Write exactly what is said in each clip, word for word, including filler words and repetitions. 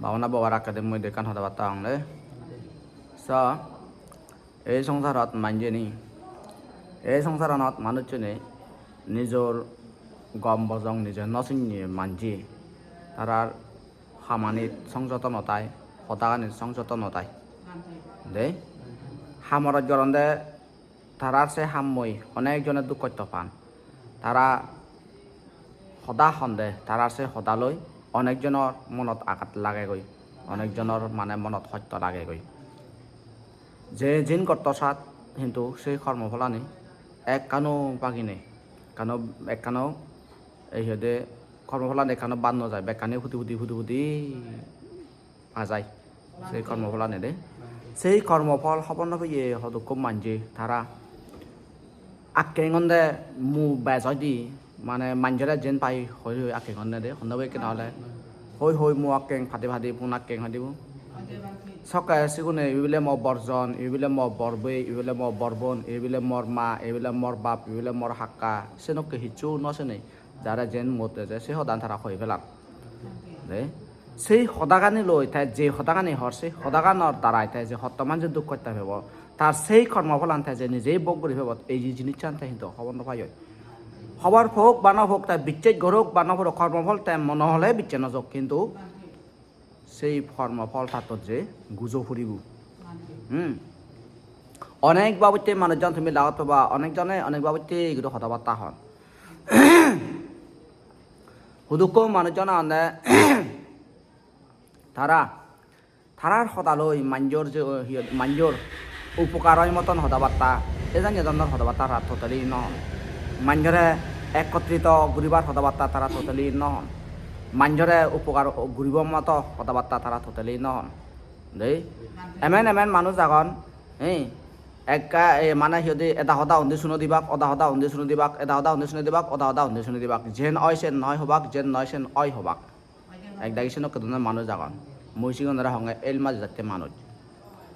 Bhabana bobar akkedi mui ekkan hoda batta hong de. So, ei songsarot manjeni, ei songsaranot manuchchune nijor gom bojong nije no sinye manje. Tarar hamanit songjoto no tai, hodaganit songjoto no tai. De, hamorot goronde tarar se hammoi onek jone duk hosto pan. Tara hoda honde, tarar se hodaloi onek jonor monot agat lagegoi, onek jonor mane monot hosto lagegoi. Je jin gotto sat, hintu se kormo pholani ekkano bagi nei, ekkano, ekkano, ei hoide kormo pholani ekkano bad no jai, bekkani hudi hudi, hudi hudi pa jai se kormo pholani de. Sei kormo phol hobor no peye hodokko manje tara akke honde mu bej oide, mane manjore jen pai hoi hoi akke honde de, honde boi ekkena ole hoi hoi mu akkeng padi padi pun akkeng hoi dibo. Sokke sigune ibe bile mo borjon, ibe bile mo borbei, ibe bile mo borbon, ibe bile mor ma, ibe bile mor bap, ibe bile mor hakka, senokke hissu no senei. Jare jen mot eje se hodan tara hoi pelar. De, sei hodagani loi te je hodagani hor, se hodaganor darai te je hotto manje duk hosto pebo, tar sei kormo pholan te je nijei bhog guri pebo, ei je jinissan te hintu hobor no pai oi. Hobor pok ba no pok, te bicches gorok ba no gorok, kormo phol te mone hole bicche no jok, hintu sei kormo phol tattot je gujo puribo. Hmm. Onek babotte manuj jon tumi lagot peba, onek jone onek babotte guri hoda batta hon. Hudukko manuj jon agonde, tara, tarar hodaloi manjor je, hi hoide, manjor upokar oi moton hoda batta, e janye donnor hoda batta tara totally no hon. Manjore ekkotrito guribar hoda batta tara totally no hon. Manjore upokar guribar moto hoda batta tara totally no hon. Dei, emen emen manuj agon, eh, ekka, eh, mane hi hoide, eda hoda undi suno dibak, oda hoda undi suno dibak, eda hoda undi suno dibak, oda hoda undi suno dibak. Jen oi sen noi hobak, jen noi sen oi hobak. Ek dagi senokke donnor manuj agon. Mui sigunore honge el maji jatte manuj.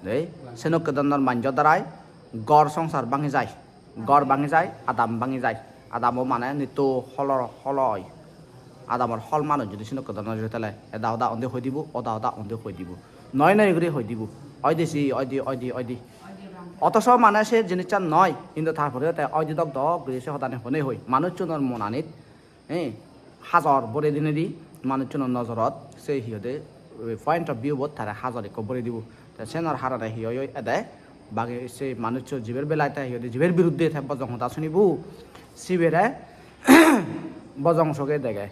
Dei, senokke donnor manjo darai gor songsar bangi jai. Gor bangi jai, adam bangi jai. Adamo mane nitto holo, holo oi. Adamor hol manuj judi senokke donnor judi tele, eda hoda undi hoi dibo, oda hoda undi hoi dibo. Noi noi guri hoi dibo. Oi di si, oi di, oi di, oi di. Otoso mane se jinissan noi, hintu tar poreyo te oi di dok dok guri se hodani honei hoi. Manuchchunor monanit, eh, hajor borei dinei di, manuchchunor nojorot se hi hoide, oi point of view bot tare hajor ekko borei dibo. Te senor harare hi oi oi ede, bagi se manuchcho jiber belai te hi hoide, jiber biruddhe te bojong hoda sunibo, sibere bojong soge dege.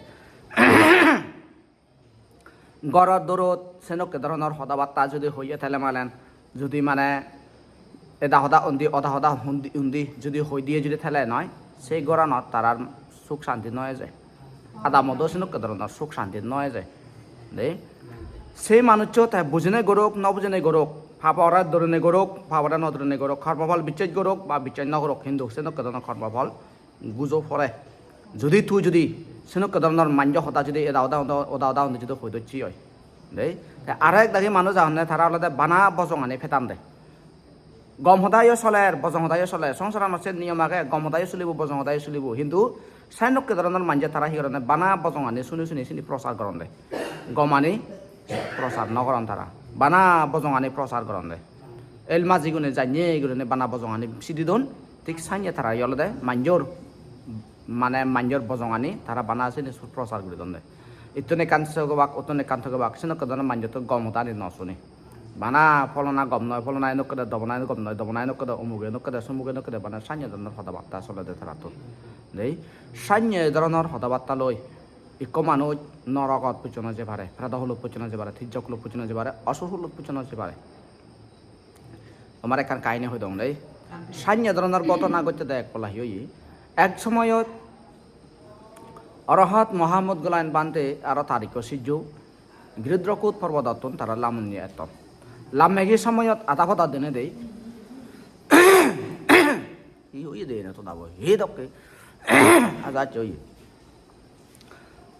Gorot dorot senokke doronor hoda batta judi hoye tele malen, judi mane eda hoda undi, oda hoda undi, undi judi hoi diye judi tele noi, sei goranot tarar suk santi no eje. Adamot do senokke doronor suk santi no eje. De, sei manuchcho te bujinei gorok, no bujinei gorok, papore dorinei gorok, papore no dorinei gorok, kormo phol bicches gorok ba bicches no gorok, hintu senokke doronor kormo phol gujo pore. Judi tui judi senokke doronor manjo hoda judi eda oda, oda, oda oda undi judi hoi docchi oi. Dei, te aro ek dagi manuj agonne, tara olode bana bojongani pedan de. Gom hodayo soler, bojong hodayo soler. Songsaranot se niyom age, gom hodayo sulibo, bojong hodayo sulibo. Hintu senokke doronor manje tara hi goronde, bana bojongani suni suni sini prochar goronde. Gomani prochar no goron tara. Bana bojongani prochar goronde. El majigune janye gurinei bana bojongani sidi don, thik sanye tara olode manjor, mane manjor bojongani tara bana sini su-, prochar guri donde. Ittun ekkan togobak, uttun ekkan togobak, senokke doronor manjotto gom hodani no suni. Bana pholona gom noi, pholona enokke de, dobona gom noi, dobona enokke de, umuge enokke de, sumuge enokke de, bana sanye doronor hoda batta solede tarattun. Dei, sanye doronor hoda batta loi ikko manuj norogot pujjono je pare, predo hulot pujjono je pare, tijjok hulot pujjono je pare, osur hulot pujjono je pare. Tomar ekkan kahini hoi dong dei. Sanye doronor ghotona ghotte de ek pola hi oye. Ek somoyot Arahat Mohammod Golain Bhante aro tar ikko sijjo Gridrokut porbodottun tara lamonne etton. Lammegi somoyot ada poda dene dei. Hi oye de ene todabo? Hi dokke? Aja acche oye.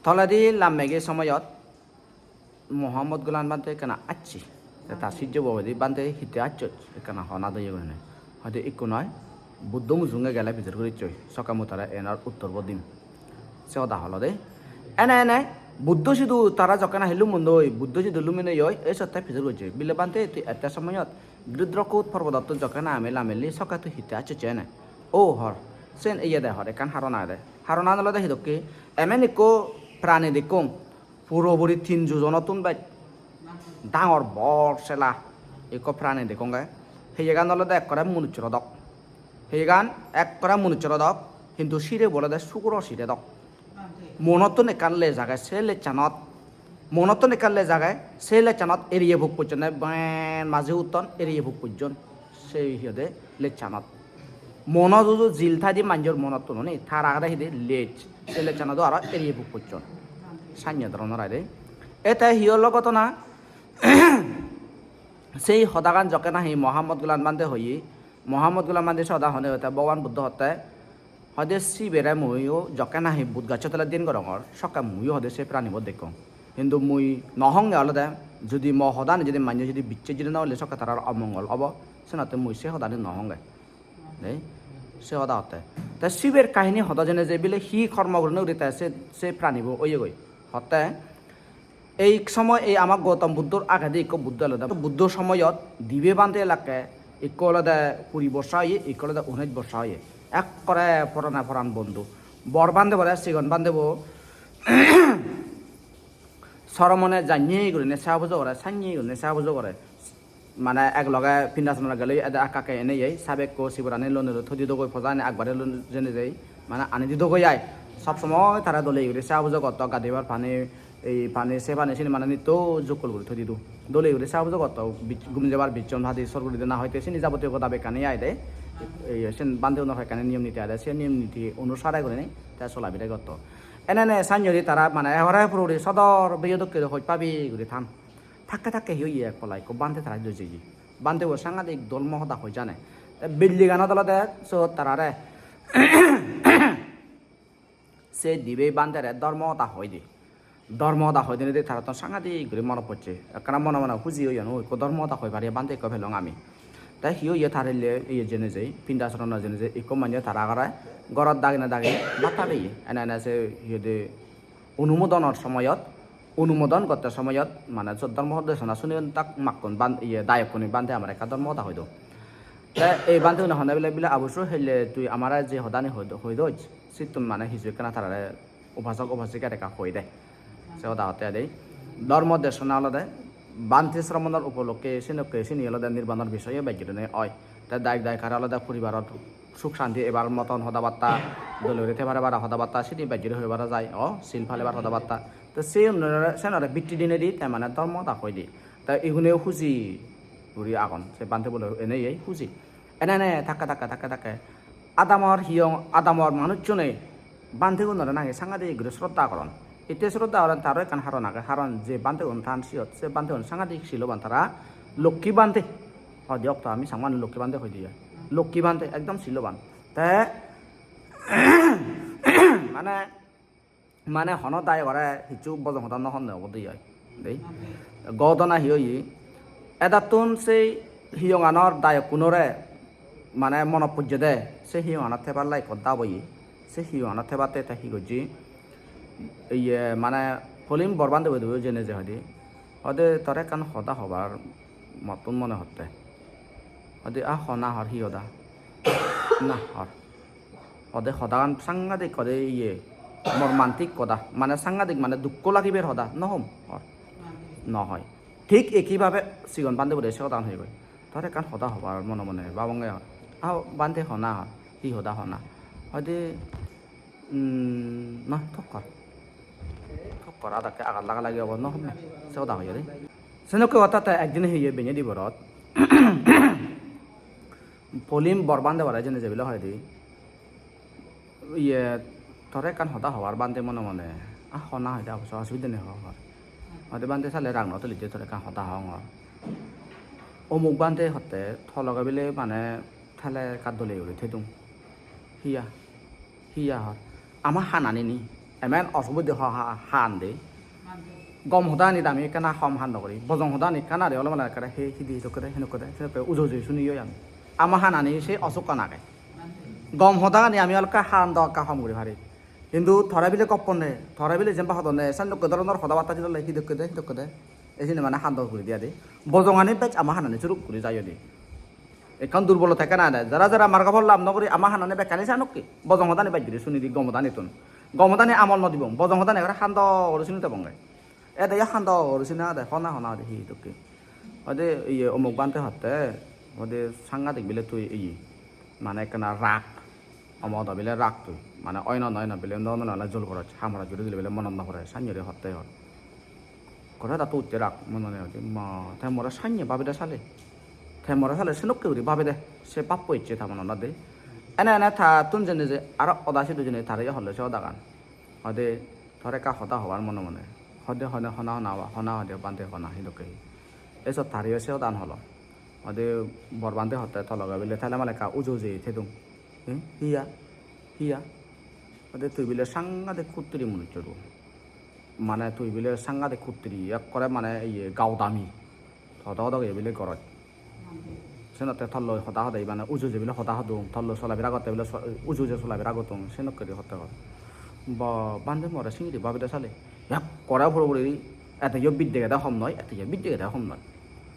Toledi lammegi somoyot Mohammod Golain Bhante ekkana acche. Te ta sijjobo hoide, "Bhante, hitte acchoj?" Ekkana hona doye gurinei. Hoide, "Ikko noi, Buddho mujunge gele bidiredi ecchoi. Sokke mui tare enor uttorbo dim." Se hoda holo de. Ene ene Buddho sidu tara jokke nahi lumondoi, Buddho sidu luminei oi, ei sotte pijor gojje. Bile Bhante, tui ette somoyot Gridrokut porbodottun jokke nahi ami lamelli, sokke tui hitte acchocche ene? O hor, sen eye de hor, ekkan haron agede. Haronan olode hidokke, emen ikko prani dekkong, puro puri tin jojonottun bej dangor bor sela ikko prani dekkonge. Heyegan olode ekkore munuchoro dok. Heyegan ekkore munuchoro dok, hintu sirebo olode sugoro sire dok. Monottun ekkan lej age, se lejchanot, monottun ekkan lej age, se lejchanot eriye puk pojjonde, ben maji utton, eriye puk pojjon, se hi hoide lejchanot. Mono juju jil thaide manjor monottun oni, tar agede hide lej, se lejchanot do aro eriye puk pojjon. Sanye doronor aide. Ete hi olo ghotona? Sei hodagan jokke nahi Mohammod Gulam Bhante hoye, Mohammod Gulam Bhante se hoda hone hote Bhogoban Buddho hotte, hoide sibere muiyo jokke nahi bot gaccho tole diyen gorongor, sokke muiyo hoide se pranibo dekkong. Hintu mui no honge olode, judi mo hodani judi manye judi bicche judi no ole sokke tarar omongol obo, senotte mui se hodani no honge. Dei, se hoda hotte. Te siber kahini hoda jene je bile hi kormo gurinei guri te se, se pranibo oyegoi. Hotte, ei somoy ei ama Gautam Buddhor agedi ikko Buddho elode. Buddho somoyot dibe bhante elakke, ikko olode kuri borsa oye, ikko olode unis borsa oye. Ekkore porane poran bondhu. Bor bhantebore sigon bhantebo soromone janye gurinei sa pujo gore, sanye gurinei sa pujo gore. Mane ek loge pindasonan gele ede akka akka ene ye, sabekko siborani lonei loi thoi didogoi, pojani akbare lon-, jene jei, mane ani didogoi ai. Sob somoi tara dole guri sa pujo gotto, gadibar pani, ei pani, se pani, sini mane nitto jukkol guri thoi dido. Dole guri sa pujo gotto, bij-, gum jebar bijson hadi sor guri dena hoite sini jabotiyo goda bekkani ai de. Ei sen bhante unor hoyekkani niyom niti ai de, se niyom niti onusare gurinei te sola bire gotto. Ene ene sanjori tara mane ekkore purori sodor beyo dokke hoj pabi guri than. Thakke thakke hi oye, ek pola ikko bhante tara joi jeye. Bhantebo sangadik dhormo hoda hoi jane. Te building anot olode sot tarare se dibe bhantere dhormo hoda hoi de. Dhormo hoda hoi dinedi tarattun sangadik guri monot pocche. Ekkana mone mone huji oyon, "O, ikko dhormo hoda hoi pariye bhante ikko pelong ami." Te hi oye, tar hille iye jene jei, pindasoronot jene jei, ikko manje tara gore gorot dagine dagi bhat habeye. Ene ene se hi hoide onumodonor somoyot, onumodon gotte somoyot, mane sot dhormo desona suniyon tak makkun ban-, iye, dayokkune bhante amare ekka dhormo hoda hoi do. Te ei bhante une honne bile, bile, "Abuso hille tui amare je hodani hoi do-, hoi doj, sittun mane hiju ekkana tarare upasok upasikare ekka hoi de." Se hoda hotte dei. Dhormo desona olode bhante sromonor upolokke senokke sini olode nirbanor bisoye bej gurinei oi. Te dayok dayikare olode poribarot suk santi ebar moton hoda batta, dole guri thebar ebara hoda batta, sidi bej guri hoi para jai, o sil palebar hoda batta. Te se onore, senore bitti dinedi te mane dhormo hoda hoi de. Te igune huji guri agon, se bhante bole ene ei huji. Ene ene thakke thakke thakke thakke adamor hiyong, adamor manuchchune bhantegunore nangi sangadik guri sroddha goron. Hitte sroddha goron, taro ekkan haron age, haron je bhantegun than siyot, se bhantegun sangadik siloban, tara lokki bhante. Hoi de okto ami Changmani lokki bhante hoi de ai. Lokki bhante ekdom siloban. Te mane, mane hono dayokore hissu bojong hoda no honne obode ai. Dei. Ghotona hi oye? Edattun sei hiyonganor dayokkunore mane monot pujjede, se hiyonganot thebar lai ekko dab oye. Se hiyonganot thebatte te hi gojje? Iye mane Polim bor bhante bo idu jene je hoide. Hoide tore ekkan hoda hobar mottun mone hotte. Hoide, "Ah, hona hor, hi hoda?" "Na hor." Hode hodagan sangadik, hode iye, mormantik hoda, mane sangadik, mane dukko lagibar hoda, no hom hor. No hoi. Thik ekibhabe sigon bhante bore se hodagan hoyegoi. Tor ekkan hoda hobar mone mone babonge hor. "Ah, bhante, hona hor, hi hoda hona?" Hoide, "Hmm, na, thok hor. Thok hor, adakke agar laga lagi obo, no hom na." Se hoda hoye de. Senokke hoda te ekdin heye benne diborot. Polim bor bhante bore jene je bile hoide, "Iye, tore ekkan hoda hobar bhante mone mone." "Ah, hona," hoide, "obosso osubide nei, ho hor." Hoide, "Bhante, sale rag no tulitte, tore ekkan hoda hongor. Omuk bhante hotte, to loge bile mane tale ekka dole guri thedung." "Hiya?" "Hiya hor? Ama hanani ni, emen osubide ho ha-, han de. Gom hodanit ami ekkena hom han no guri. Bojong hodanit ekkan are ole male ekkere he hidi hidokke de, henokke de, senokke ujo ujo suni oi ami. Ama hanani se osukkan age. Gom hodagani ami olekka han do ekka hom guri pari. Hintu tore bile gopponne, tore bile jemba hodonne, sandokke doronor hoda batta jilole, hidokke de, hidokke de. Ei sini mane hando guri diya de. Bojongani bej ama hanani suruk guri jai de. Ekkan durbolote ekkan age de. Jara jara margo phol lab no guri ama hanani bekkani sanokke. Bojong hodani bej guri suni di gom hodani tun. Gom hodani amol no dibong. Bojong hodani ekkore hando guri suni tebonge. Ede yo hando guri sini age de. Hona hona de hi dokke. Ode iye omuk bhante hotte. Ode sangadik bile tui iye. Mane ekkana rak. Omodo bile rak tui. Mane oino noi no bile no no no jol goroj. Hamorot juri dile bile monot no pore. Sanyori hotte hor. Kore da tutte rak monone hoide, "Ma, te more sanye babede sale. Te more sale senokke guri babede." Se bappo icche ta monot ade. Ene ene ta tun jene je aro oda sidu jene tare holle se odagan. Hoide, "Tore ekka hoda hobar mone mone." Hoide, "Hone hona hona hona hoide bhante hona hidokke." Eso tare se odan holo. Hoide, "Bor bhante hotte to loge bile tale male ekka uju uju thedung." "Hi? Hiya? Hiya?" Hoide, "Tui bile sangadik kuttiri munuccho do." Mane tui bile sangadik kuttiri, ekkore mane iye gaudami. Hodo hodo geye bile goroj. Senotte tolloi hoda hode, mane uju je bile hoda hodung, tolloi solabira gotte bile so-, uju je solabira gottung, senokke guri hotte hor. Ba, bhante more singiri babide sale. Ekkore puro puri edeyo biddegede hom noi, edeyo biddegede hom noi.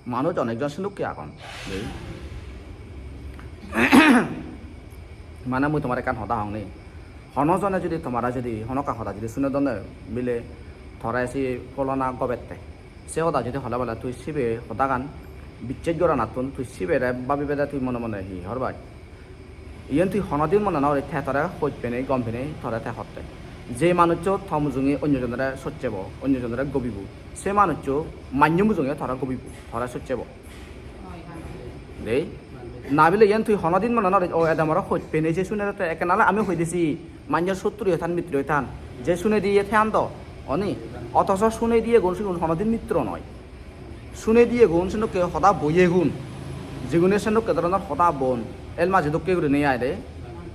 Manuj onekjon senokke agon. Ei. Mane mui tomare ekkan hoda hong ni. Hono jone judi tomare judi hono ekkan hoda judi sunodonne bile tore se pholona gobette. Se hoda judi hole bole tui sibe hodagan bicches goranattun tui sibere babibede tui mone mone hi hor bai. Iyen tui honodin mone nw gori te tore hoj penei, gom penei tore te hotte. Je manuccho to mujunge onyo jonore socchebo, onyo jonore gobibo, se manuccho mannyo mujunge tore gobibo, tore socchebo. Dei? Na bile iyen tui honodin mone nw gori, "O, ede more hoj penei se sunere te." Ekkena ole ami hoi disi, manjor sotru oitan, mitro oitan. Je sunei diye te an do, oni? Otoso sunei diyegun sigun honodin mitro noi. Sunei diyegun, senokke hoda boyegun, jigune senokke doronor hoda bon, el maji dokke gurinei ai de.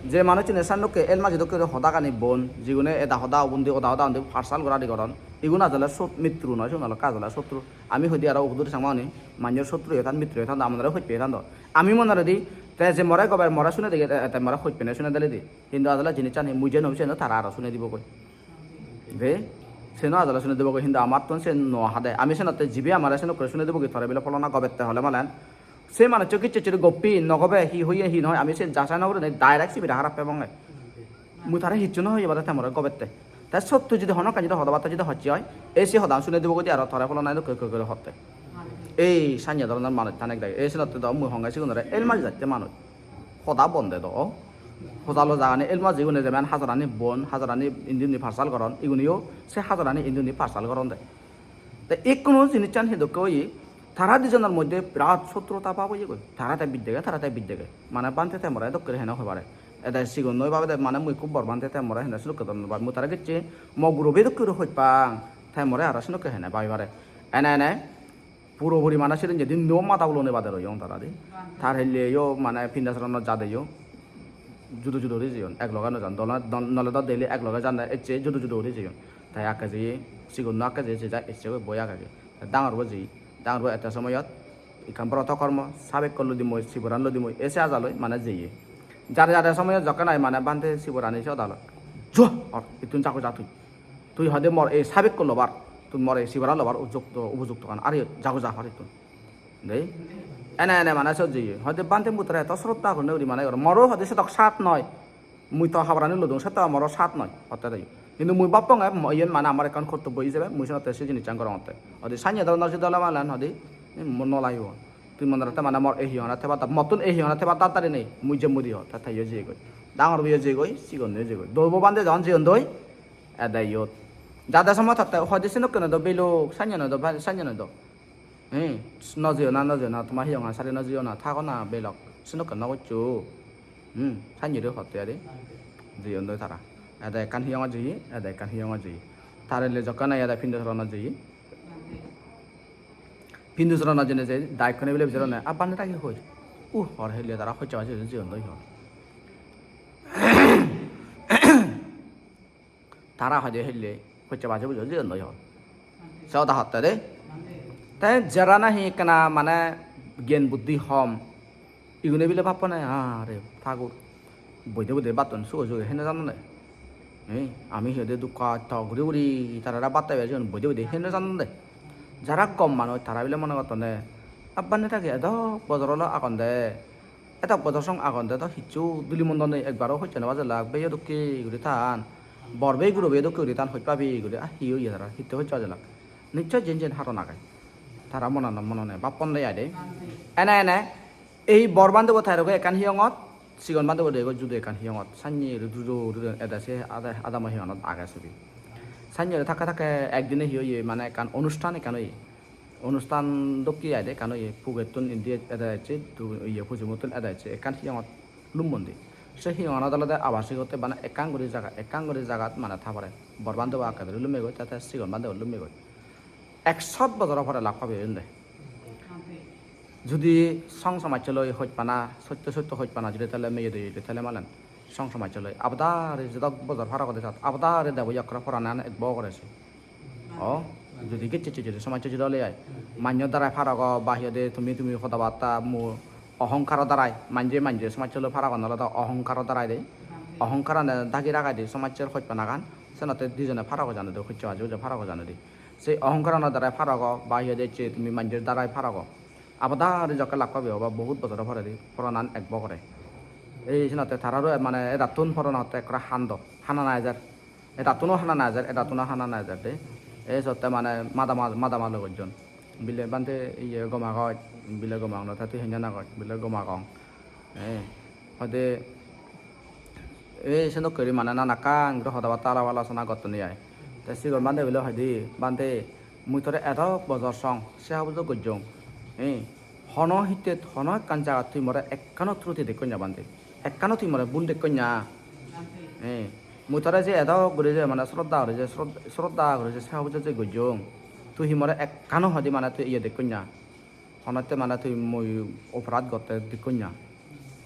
Je manuchchune senokke el maji dokke guri hodagani bon, jigune eda hoda undi, oda hoda undi parsal goradi goron, igun ajole sot-, mitru noi, sigun olokke ajole sotru. Ami hoide aro ugudur sangmani, manjor sotru oitan, mitru oitan do, amonore hoj peye tan do. Ami mone goredi, te je more gober, more sunei dege, te, te more hoj penei sunei dele di. Hintu ajole jinissan hi mui je no, siyen tara aro sunei dibogoi. De, seno ajole sunei dibogoi, hintu amattun sen no hade. Ami senotte jibe amare senokke sunei dibogoi, tore bile pholona gobette hole malen. Se manuccho gicche gicche goppi no gobe, hi hoye hi no hoye, ami sen jachai no gurinei direct sibere harap pebonge. Mui tare hissu no hoye bade te more gobette. Te sotto judi hono ekkan judi hoda batta judi hocche oi, ei se hodan sunei dibogoi de aro tore pholona dokke guri hotte. Ei sanye doronor manuj tanek dagi. Ei senotte do mui honge sigunore el maji jatte manuj. Hoda bon de do. Hojalo jagani el maji gune jemen hajarani bon, hajarani indi undi parsal goron, iguniyo se hajarani indi undi parsal goron de. Te ikkunu jinissan hi dokke oye, tara dijonor moddhe birat sotruta bhab oye goi. Tara te biddege, tara te biddege. Mane bhante te more dokke hene hoi pare. Ede sigon noi bhabede, mane mui ikko bor bhante te more hene senokke don bhab. Mui tara gecche mo gurobe dokke guri hoj pang. Te more aro senokke hene bhabi pare. Ene ene puro puri mane siren jedi no mada ulone bade royon tara de. Tar helle yo mane pindasaronot jade yo. Judo judo guri jeyon, ek loge no jan. Dole, don-, nole do daily ek loge jan de, ecche judo judo guri jeyon. Te akke jeye, sigon no akke jeye, je jai ecche goi boi agege. Te dangor bo jeye, dangor bo ette somoyot ekkan broto kormo, sabek lodi mui, siboran lodi mui, ese ajaloi mane jeye. Jare jare somoyot jokke nahi mane bhante siborani se odaloi. Jo, or, ittun jago ja tui. Tui hoide mor ei sabekko lobar, tui mor ei sibara lobar ujukto, ubujukto kan, are jago ja hor ittun. Dei? Ene ene mane sot jeye. Hoide bhante mui tore eto sroddha gurinei guri mane goro. Moro hoide sedok sat noi. Mui to habarani lodung, seto moro sat noi. Hotte dei. Hintu mui bapponge mo-, iyen mane amar ekkan kortobbo ijebe, mui senotte se jinissan gorongotte. Hoide sanye doronor judi ole malen hoide, mo no lagibo. Tui mone hotte mane mor ei hiyongana theba da-, mottun ei hiyongana theba daddari nei. Mui jemmudi ho, te teyo jeyegoi. Dangor boyo jeyegoi, sigon boyo jeyegoi. Dobo bhante jon jeyon doi, ede iyot. Jade somot hotte hoide senokke noi do belok, sanye noi do, ba-, sanye noi do. Hi, no jeyo na, no jeyo na, toma hiyongan sari no jeyo na, thago na belok. Senokke no goccho. Hmm, sanye ri hotte ari. Jeyon doi tara. Ede ekkan hiyongot jeye, ede ekkan hiyongot jeye. Tare le jokke nahi ede pindo sorona jeye. Pindo sorona jene je daikkune bile bicharo ne, "A bhante ta hi hoi?" Uh, hor hille tara hocche baje jeyon doi hor. Tara hoide hille hocche baje bujo jeyon doi hor. Se hoda hotte de. Te jara nahi ekkena mane gyan buddhi hom, igune bile bappo ne, "Are thagur, boide boide battun suge suge hene jano ne?" Ei, ami hi hoide dukko atto guri guri tarare batte bej sigun boide boide hei no jandon de. Jara gom manuj tara bile mone gotton de, "Abba netagi edok bojor olo agon de, edok bojor song agon de, do hissu duli mondo nei, ekbaro hojje no bajelak, beyo dokke guri tan, bor bei guro beyo dokke guri tan, hoj pabi guri, ah, hi oye tara, hitte hojje bajelak? Nichchoi jen jen haron age." Tara monanot monone bappon de ai de. Ene ene ei bor bhantebo taroge ekkan hiyongot, sigon bhantebo dego judo ekkan hiyongot. Sannye guri judo guri ede se ade adamo hiyongot age sibe. Sannye guri thakke thakke ekdine hi oye, mane ekkan onusthan ekkan oye. Onusthan dokke ai de ekkan oye. Pugettun indi ede ecche, tu iye pujimottun ede ecche. Ekkan hiyongot lummondi. Se hiyonganot olode abar sigotte bana ekkan guri jaga, ekkan guri jagat mane tha pore. Bor bhantebo akke duri lummegoi, te te sigon bhantebo lummegoi. Ekshot bojoro pore lak pabe oyun de. Judi song somajje loi hojpana, sotto sotto hojpana judi tele meye de, judi tele malen song somajje loi abadari jedok bojor par gode sat, abadari debo ekkore poranan ekbo gore se. O, judi gecche judi somajje judi ole ai, manjo darai par ogo, ba hi hoide tumi, tumi hoda batta mu ohongkaro darai, manje, manje somajje loi par ogo, nole do ohongkaro darai de. Ohongkarane dagi ragai de somajjer hojpanagan, senotte dijone par ogo jane de, hojje baje hojje par ogo jane de. Se ohongkarano darai par ogo, ba hi hoide ecche tumi manjor darai par ogo. Abada guri jokke lak pabi obo, bohut bojoro poredi, poranan ekbo gore. Ei senotte tararo mane edattun porana hotte ekkore hando, hana na ejer. Edattuno hana na ejer, edattuno hana na ejer de. Ei sotte mane mada ma-, mada malo gojjon. Bile bhante iye gom agoj, bile gom agong, te tui henjan agoj, bile gom agong. Ei, hoide, ei, sendokke guri mane nanakkan guri hoda batta alap alochona gotton ai. Te sigon bhante bile hoide, "Bhante, mui tore edok bojor song seba pujo gojjong. Ei, hono hitte, hono ekkan jagat tui more ekkano truti dekkoj na bhante? Ekkano tui more bhul dekkoj na? Ei, mui tore je edok guri je mane sroddha guri je, srod-, sroddha guri je seba pujo je gojjong, tui hi more ekkano hoide mane tui iye dekkoj na?" Honotte mane tui mui oporad gotte dekkoj na?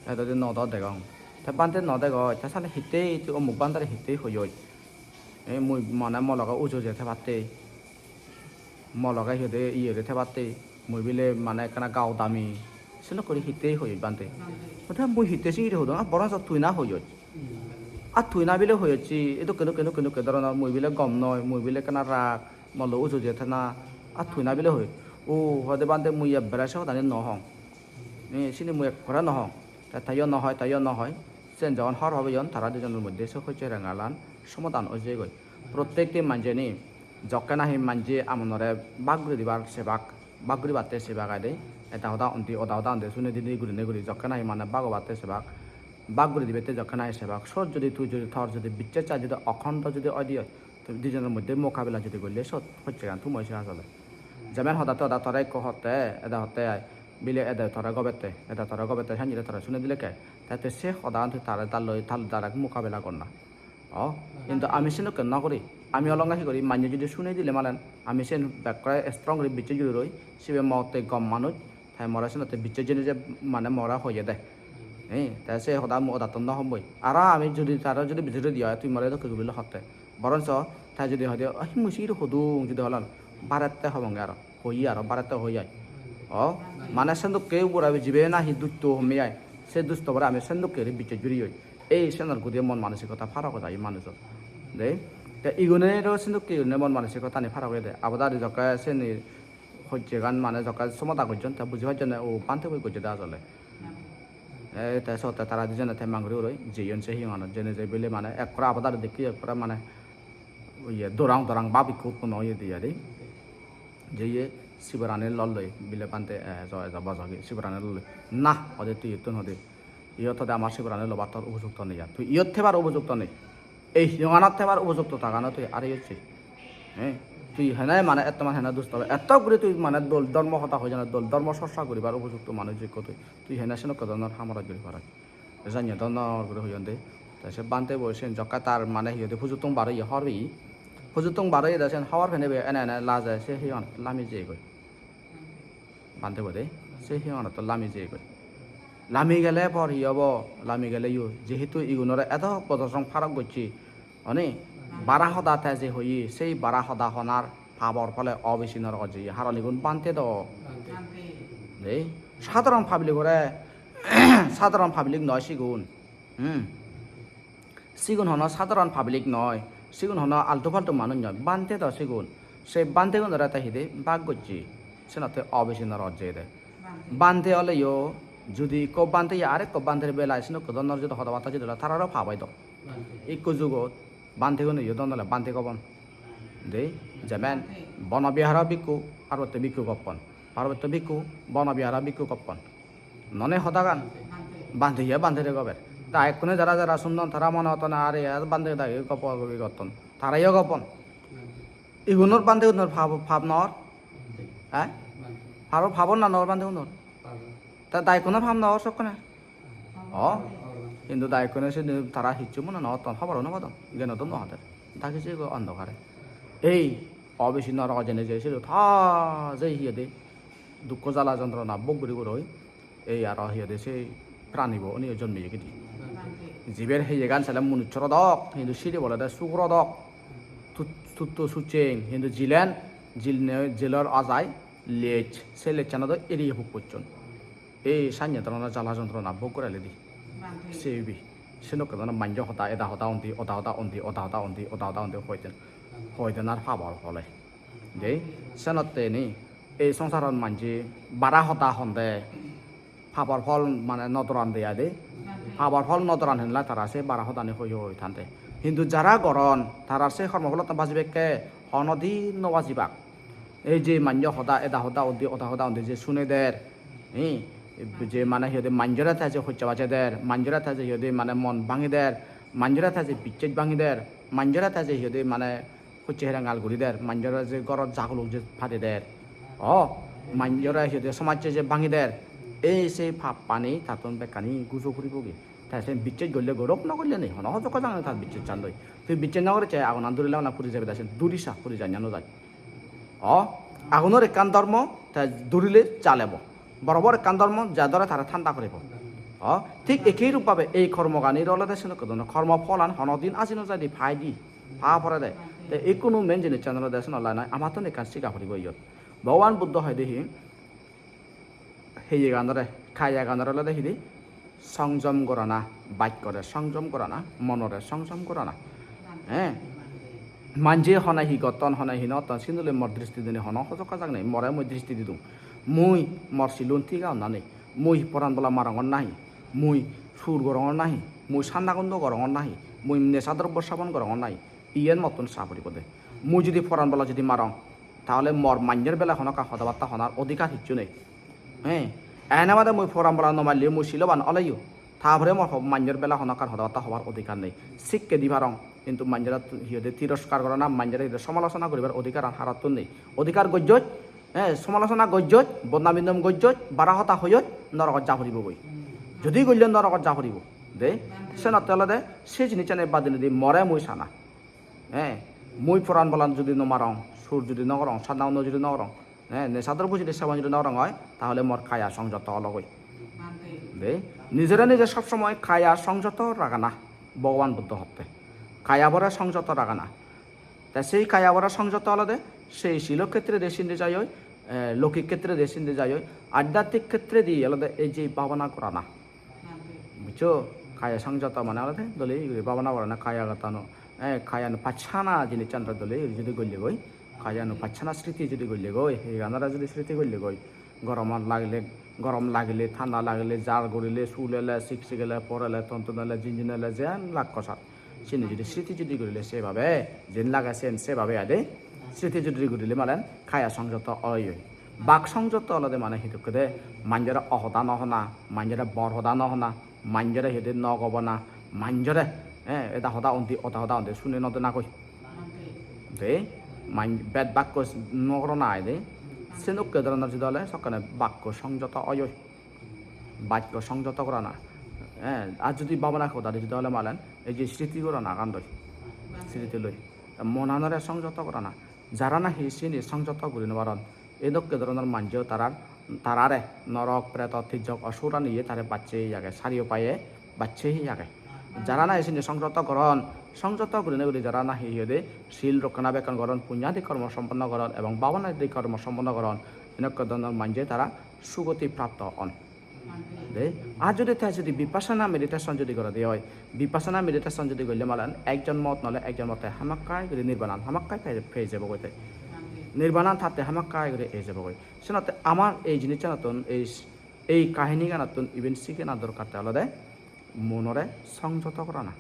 Edodi no do degong. Te bhante no degoj, te sale hittei tui omuk bhantere hittei hoyoj? Ei mui mane mo loge uju je thebatte. Mo loge hi hoide iye guri thebatte. Mui bile mane ekkana gao dami. Senok guri hittei hoyoj bhante? Te mui hittei singiri hodong, ah, boronso tui na hoyoj. Ah, tui na bile hoyocchi, edokke, dokke, dokke, dokke doronor mui bile gom noi, mui bile ekkana rag, mollo uju je thana, ah, tui na bile hoi. O, hoide bhante mui ebbere se hodani no hong. Ni, sini mui ekkore no hong. Te teyo no hoi, teyo no hoi. Sen jogon hor hobeyon, tara dijonor moddhe se hojje rengalan somadan oi jeyegoi. Prottekti manje ni, jokke nahi manje amonore bhag guri dibar sebak, bhag guribatte sebak aide, eta hoda undi, oda hoda undi, suni didi gurine guri, jokke nahi mane bhag obatte sebak, bhag guri dibatte jokke nahi sebak, sot jodi tui jodi tor jodi bicches ar jodi okhondo jodi oide oi, tumi dijonor moddhe mokabela jodi golle sot hojjegan tum oi se asole. Jemen hodatte hoda tore ekko hotte, eda hotte ai, bile eda tore gobette, eda tore gobette, sanjire tore suni dilekke, te te se hodagan tui tare dalloi, tal darek mokabela gor na. O, hintu ami senokke no guri. Ami olonge hi guri, manje judi sune dile malen, ami sen bekkore strong guri bicche juri roi, sibe motte gom manuj, te more senotte bicche jeni je mane more hoye de. Hi, te se hoda mu odattun no homboi. Aro ami judi tare judi bijire diya, tui more dokke guri hotte. Boronso, te judi hoide, "Ah, mui sire hodung," judi holon, barette hobonge aro. Hoye aro barette hoye ai. O, mane sendokke ugure jibe nahi dutto homme ai. Se dustobore ami sendokke guri bicche juriyoi. Ei senor gudiye mon manosikota farok oi jai manujor. De, te igunero sendokke gurinei mon manosikotani farok oyede. Abada ari jokke seni hojjegan mane jokke somoda gojjon, te buji pajjonne o bhante boi gojjede ajole. Ei te sot te tara dijone te manguri uroi jeyon se hiyonganot, jene je bile mane ekkore abada ari dekki ekkore mane iye dorang dorang bab ikko utponno oyede ai de. Jeye siberani lolloi bile bhante ejo ejo bojogi siberani lolloi. Na, hode tui iyottun hode. Iyot hode amar siberani lobar tor upojukto nei ar. Tui iyot thebar upojukto nei. Ei hiyonganot thebar upojukto tagano tui areyocche. He? Tui hene mane ettoman hene dusto obe. Etto guri tui mane dol dhormo hoda hoi jana, dol dhormo chorcha guribar upojukto manuj ikko tui. Tui hene senokke dhoronor ham oroj guri paroj? Janye dhoronor guri hoyon de. Te se bhante bo sen jokke tar mane hi hoide pujottun bar oye hobor peye. Pujottun bar oye de sen hobor penei be ene ene laje se hiyonganot lami jeyegoi. Bhante bo de, se hiyonganot lami jeyegoi. Lami gele por hi obo? Lami geleyo, jehetu igunore edok bojor song parok gocche, oni? Bara hoda te je hoye, sei bara hoda honar pabor phole obisi norokot jeye. Haron igun bhante do. De, sadharon public ore, sadharon public noi sigun. Hmm. Sigun hono sadharon public noi, sigun hono altu faltu manuj noi, bhante do sigun. Se bhantegunore te hidi bhag gocche, senotte obisi norok jeyede. Bhante oleyo, judi ikko bhante ye arekko bhanter belai senokko dhoronor jodi hoda batta jodi ole, tararo pap oi do. Ikko jugot bhanteguneyo don ole bhante gobon. De, jemen Bono Biharo bhikkhu, Parbatto bhikkhu goppon. Parbatto bhikkhu, Bono Biharo bhikkhu goppon. None hodagan? Bhante ye bhantere gober. Ta ekkune jara jara sundon, tara mone hottone are ar bhante dagi goppo gobi gotton. Tarayo goppon. Igunor bhantegunor pap, pap nor? Eh? Pap, pap na nor bhantegunor? Ta daikkunor pap nor sokkone? O, hintu daikune sini tara hissu mone no otton, hoboro no padon, geno do no hader. Dagi jeyegoi ondokare. Ei obisi norok jene je sidu ta je hi hoide dukko jala jontrona bhog guri guroi. Ei aro hi hoide sei pranibo uniyo jonmeyegidi. Jiber heyegan sele munussoro dok, hintu sirib olode sugoro dok. Tut-, tutto sucheng, hintu jilen, jilne, jilor ajai lej, se lejchanot do eriye puk pocchon. Ei sanye dhoronor jala jontrona bhog goreledi. Sebi. Senokke dhoronor manjo hoda, eda hoda undi, oda hoda undi, oda hoda undi, oda hoda undi hoiden. Hoiden ar pabor phole. Jei, senotte ni ei songsarot manje bara hoda honde. Pabor phol mane no doran de ai de. Pabor phol no doran henla tara se bara hodani hoi hoi thande. Hintu jara goron, tara se hormo pholottun bajibekke honodin no bajibak. Ei je manjo hoda, eda hoda undi, oda hoda undi je suneder, hi, je mane hi hoide manjore te je hojja baje der, manjore te je hi hoide mane mon bangi der, manjore te je bicches bangi der, manjore te je hi hoide mane hojje herengal guri der, manjore je gorot jaguluk je pade der, o, manjore hi hoide somajje je bangi der, ei se pappani tattun bekkani gujo puribogi. Te sen bicches golle gorok, no golle nei, hono hojokko jang nei tar bicches chan doi. Tui bicches no goris, agunan durile mane puri jebe de sen, duri sa, puri janya no jai. O, agunor ekkan dhormo, te durile jalebo. Borobor ekkan dhormo, ja dhore tare thanda guribo. O, thik ekei rup bhabe ei kormoganir olode senokko dhoronor. Kormo pholan honodin aji no jaide, pai di, pa pore de. Te ikkunu main jinissan olode sen olai noi, amattun ekkan siga puribo iyot. Bhogoban Buddho hoide hi? Heyeganore, kayaganore olode hidi? Songjom gorana, bakkore songjom gorana, monore songjom gorana. Eh? Manje hone hi gotton, hone hi no gotton, sindule mor dristi dine hono hojok hajak nei, more mui dristi didung. Mui mor silun thik agon na nei, mui poran bola marongor nahi, mui sur gorongor nahi, mui sandagundo gorongor nahi, mui nesa drobbo sabon gorongor nahi, iyen mottun sa puribo de. Mui judi poran bola judi marong, tahole mor manjor bela hono ekkan hoda batta honar odhikar hissu nei. He, ene bade mui poran bola no marleyo, mui siloban oleyo, ta pore mor ho-, manjor bela hono ekkan hoda batta hobar odhikar nei. Sikke di parong, hintu manjore hi hoide tiroskar gorana, manjore hi hoide somalochona guribar odhikaran harottun nei. Odhikar gojjoj, he, somalochona gojjoj, bodnami nom gojjoj, bara hoda hojoj, norogot ja puribo goi. Jodi golle norogot ja puribo. De, senotte olode se jinissani bad dinedi more mui sana. He, mui poran bolan judi no marong, sur judi no gorong, sandagundo judi no gorong, he, nesa drobbo judi sebon judi no gorong oi, tahole mor kaya songjoto ologoi. De, nijore nije sob somoy kaya songjoto ragana, Bhogoban Buddho hotte. Kayabore songjoto ragana. Te sei kayabore songjoto olode, sei silo khetredi sindi jaioi, eh, loukik khetredi sindi jaioi, adhyatmik khetredi olode ei je bhabana gorana. Bujcho? Kaya songjoto mane olode dole guri bhabana gorana, kaya gatano, eh, kaya anupassana jinissan dole guri judi golle goi, kaya anupassana sriti judi golle goi, heyeganore judi sriti golle goi, goromot lagile, gorom lagile, thanda lagile, jar gurile, sul ele, siksik ele, por ele, ton ton ele, jinjin ele, jen laggo sat. Sini judi sriti judi gurile sebabe, jen lage sen sebabe ade, sriti judi gurile mane kaya songjoto oi oi. Bak songjoto olode mane hidokke de, manjore ohoda no hona, manjore bor hoda no hona, manjore hede no gobona, manjore, eh, eda hoda undi, oda hoda undi sune no dena goi. De, man-, bed bakko s-, no gorana ai de, senokke dhoronor judi ole sokkene bakko songjoto oi oi. Bakko songjoto gorana. Eh, ar judi bhabana hoda de judi ole malen, ei je sriti gorana gandoi. Sriti loi. Monanore songjoto gorana. Jara nahi sini songjoto guri no paron, ei dokke dhoronor manjo tarar, tarare norok, preto, tijjok, osur aniye tare bacche age, sariyo paye bacche age. Jara nahi sini songjoto goron, songjoto gurinei guri jara nahi hi hoide sil rokkona bekkon goron, punyadi kormo somponno goron ebong bhabonadi kormo somponno goron, enokke dhoronor manje tara sugoti prapto on. De, ar jodi te jodi Vipassana meditation jodi gorede oi, Vipassana meditation jodi golle malen ekjon mot nole ekjon motte hamakkai guri nirbanan hamakkai pei, pei jebogoi te. Nirbanan tatte hamakkai guri ei jebogoi. Senotte amar ei jinissanottun, ei, ei kahiniganottun iben sigena dorkar te olode monore songjoto gorana.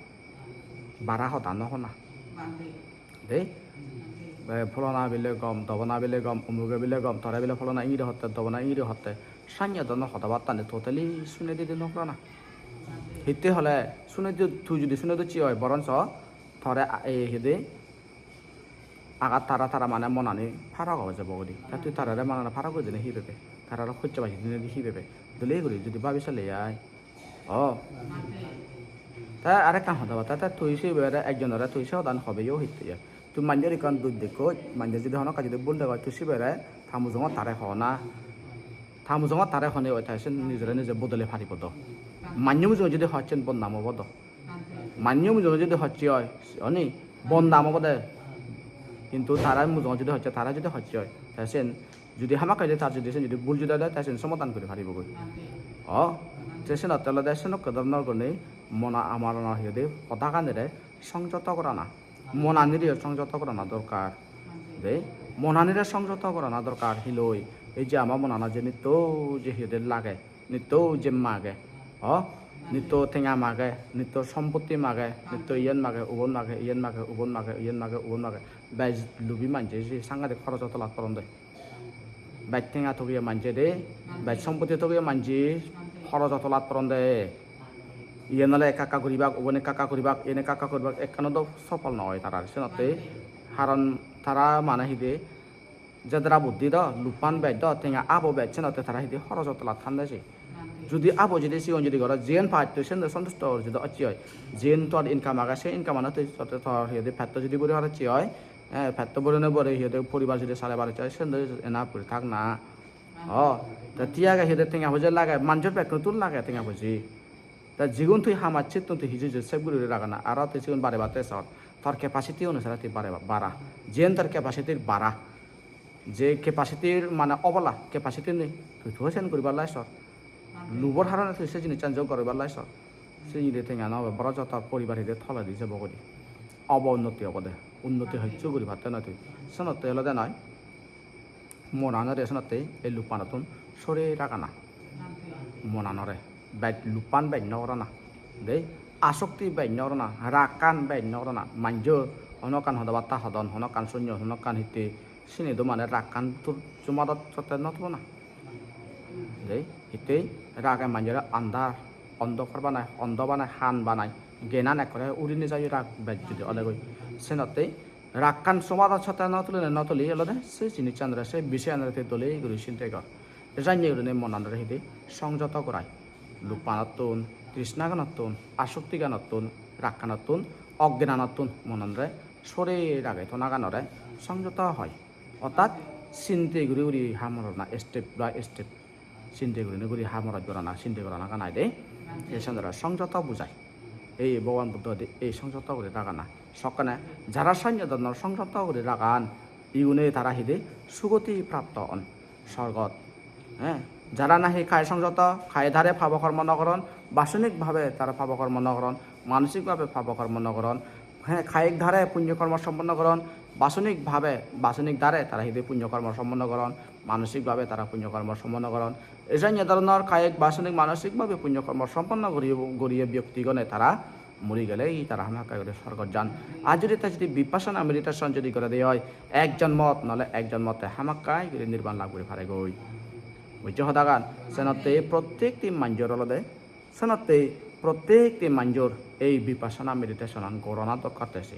Bara hoda no hona. De? Be, pholona bile gom, dobona bile gom, umuge bile gom, tore bile pholona ingiri hotte, dobona ingiri hotte. Sanye dono hoda battani totally sune dide no gorana. Hitte hole, sune di, tui jodi sune docche oi, boronso tore a-, ei hide agat tara tara mane monani farag obo jebo guri. Te tui tarare monani farag guri dine hi pebe? Tarare hojje baji dine hi pebe? Dole guri jodi babi sale ai. O. Te arekkan hoda bata, te tui sibere ekjonore tui se hodan hobeyo hitte ya. Tui manjor ekkan duj dekkoj, manjor jodi hono ekkan jodi bul degoj, tui sibere ta mujungot tare hona. Ta mujungot tare hone oi, te sen nijore nije bodole paribo do. Manjo mujungot jodi hoj sen bodnam obo do. Manjo mujungot jodi hocche oi, oni bodnam obode. Hintu tara mujungot jodi hocche, tara jodi hocche oi, te sen jodi hamakkai jodi tar jodi sen jodi bul jodi oi, te sen somadan guri paribogoi. O, te senotte olode senokke dhoronor gurinei mona amar ona hi hoide hodaganire songjoto gorana. Monanire songjoto gorana dorkar. De, monanire songjoto gorana dorkar hiloi. Ei je ama monana je nitto je hi hoide lage. Nitto je mage, o, nitto tenga mage, nitto sompotti mage, nitto iyen mage, ubon mage, iyen mage, ubon mage, iyen mage, ubon mage. Bej lubi manje je sangadik horojo tolat poronde. Bej tenga togiye manje de, bej sompotti togiye manje horojo tolat poronde. Iyen ole ekka ekka guribak, ubon ekka ekka guribak, iyen ekka ekka guribak, ekkano do sopol no oi tarar. Senotte haron tara mane hide jedra buddhi do, luppan bej do, tenga abo bej, senotte tara hidi horojo tolat thande se. Judi abo judi sigon judi goro, jiyen paj tui sen do sontusto or judi ocche oi. Jiyen tor income age, se income ano tui totte tor hi hoide petto judi buri parocche oi, eh, petto burine buri hi hoide poribar judi sale parocche oi, sen do enough guri thak na. O, te ti age hi hoide tenga poje lage, manjor bekkunotun lage tenga poje. Te jigun tui hamas sittun tui hiju hiju save guri guri ragana, aro tui sigun barebatte sor. Tor capacity onusare tui bare-, bara. Jiyen tor capacity bara. Je capacity-r mane obola, capacity nei, tui tuo sen guribar lai sor. Lubor harone tui se jinissan jog guribar lai sor. Se jini tenga no obo, boro joto poribar hide toledi jebo guri. Obo unnoti obode, unnoti hocchu guri patte noi tui. Senotte olode noi. Monanore senotte ei luppanottun sore ragana. Monanore bej luppan bej no gorana. Dei, asokti bej no gorana, ragkan bej no gorana. Manjo hono ekkan hoda batta hodon, hono ekkan sunyo, hono ekkan hitte, sini do mane ragkan tur jumadot sotte no tulona. Dei, hittei rage manjore andar, ondokar banai, ondo banai, han banai, gyanan ekkore uri nejai rag bej judi olegoi. Senottei ragkan somadot sotte no tuline no tuli olode se jinissanore, se bisoyanore te dole guri sinte gor. Janye gurinei monanore hidi songjoto gorai. Luppanottun, trishnaganottun, asoktiganottun, rakkanottun, oggyanottun monanore sore rage tonaganore songjoto hoi. Ortat sinte guri guri ham gorana, step by step. Sinte gurinei guri ham goraj gorana, sinte gorana ganai de. Ei songjoto, songjoto bujai. Ei Bhogoban Buddho hoide ei songjoto guri ragana. Sokkene jara sannyo dhormo songjoto guri ragan, igune tara hide sugoti prapto on, sorgot. He, jara nahi kai songjoto, kai dhare pabo kormo no goron, basonik bhabe tara pabo kormo no goron, manosik bhabe pabo kormo no goron, he, kayik dhare punyo kormo somponno goron, basonik bhabe, basonik dhare tara hide punyo kormo somponno goron, manosik bhabe tara punyo kormo somponno goron. Ei janye dhoronor kayik, basonik, manosik bhabe punyo kormo somponno goriye, goriye byoktigone tara muri gele ei tara hamakkai guri sorgot jan. Ar judi te judi Vipassana meditation judi gorede oi, ek jonmot nole ek jonmot te hamakkai guri nirban lab guri paregoi. Bujjo hodagan? Senotte prottekti manjor olode, senotte prottekti manjor ei Vipassana meditation an gorana dorkar te se.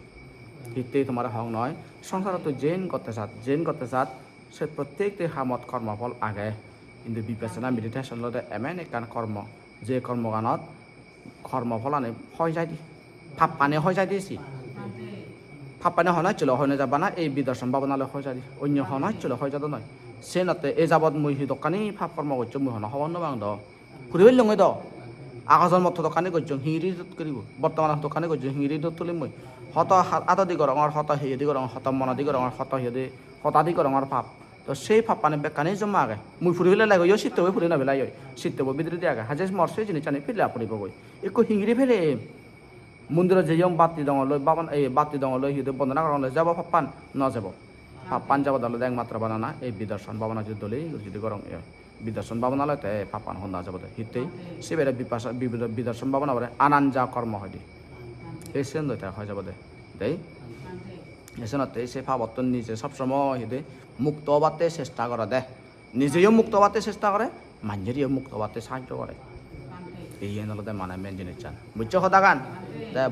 Hitte tomare hong noi, songsarot tui jen gotte sat, jen gotte sat, se prottekti hamot kormophol age. Hintu Vipassana meditation olode emen ekkan kormo, je kormoganot kormo pholani hoi jaide, pappani hoi jaide si. Pappani hono hocchole hoi no ja, bana ei bidarson bhabona loi hoi jaide, onyo hono hocchole hoi jadon noi. Senotte ei jabot mui hidokkani pap kormo gocchong mui hono hobor no pang do. Puri pellongoi do. Ago jonmot hodokkani gocchong, hingiri dot guribo. Bortomanot hodokkani gocchong, hingiri dot tulim mui. Hoto ha-, adodi gorongor, hoto heyedi gorongor, hoto monodi gorongor, hoto heyedi, hodadi gorongor pap. To sei pappani bekkani joma age. Mui puri pele lego, yo sittobo puri no pelai oi. Sittobo bidiredi age. Haje mor sei jinissani pile puribogoi. Ekko hingiri pele. Mondirot jeyong batti dongoloi babon, ei batti dongoloi hi hoide bondona gorong loi jabo pappan? No jabo. Pappan jabode olode ekmatro banana, ei bidarson babona judi dole guri judi gorong, ei bidarson babona loi te pappan honda jabode. Hittei? Sibere bipasa-, bibida-, bidarson babona bore ananja kormo hoide. Ei siyen loi te hoi jabode. Dei? Ei senotte se pabottun nije sob somoi hide mukto obatte chesta gorode. Nijeyo mukto obatte chesta gore, manjereyo mukto obatte sahajjo gore. Iyen olode mane main jinissan. Bujjo hodagan? Te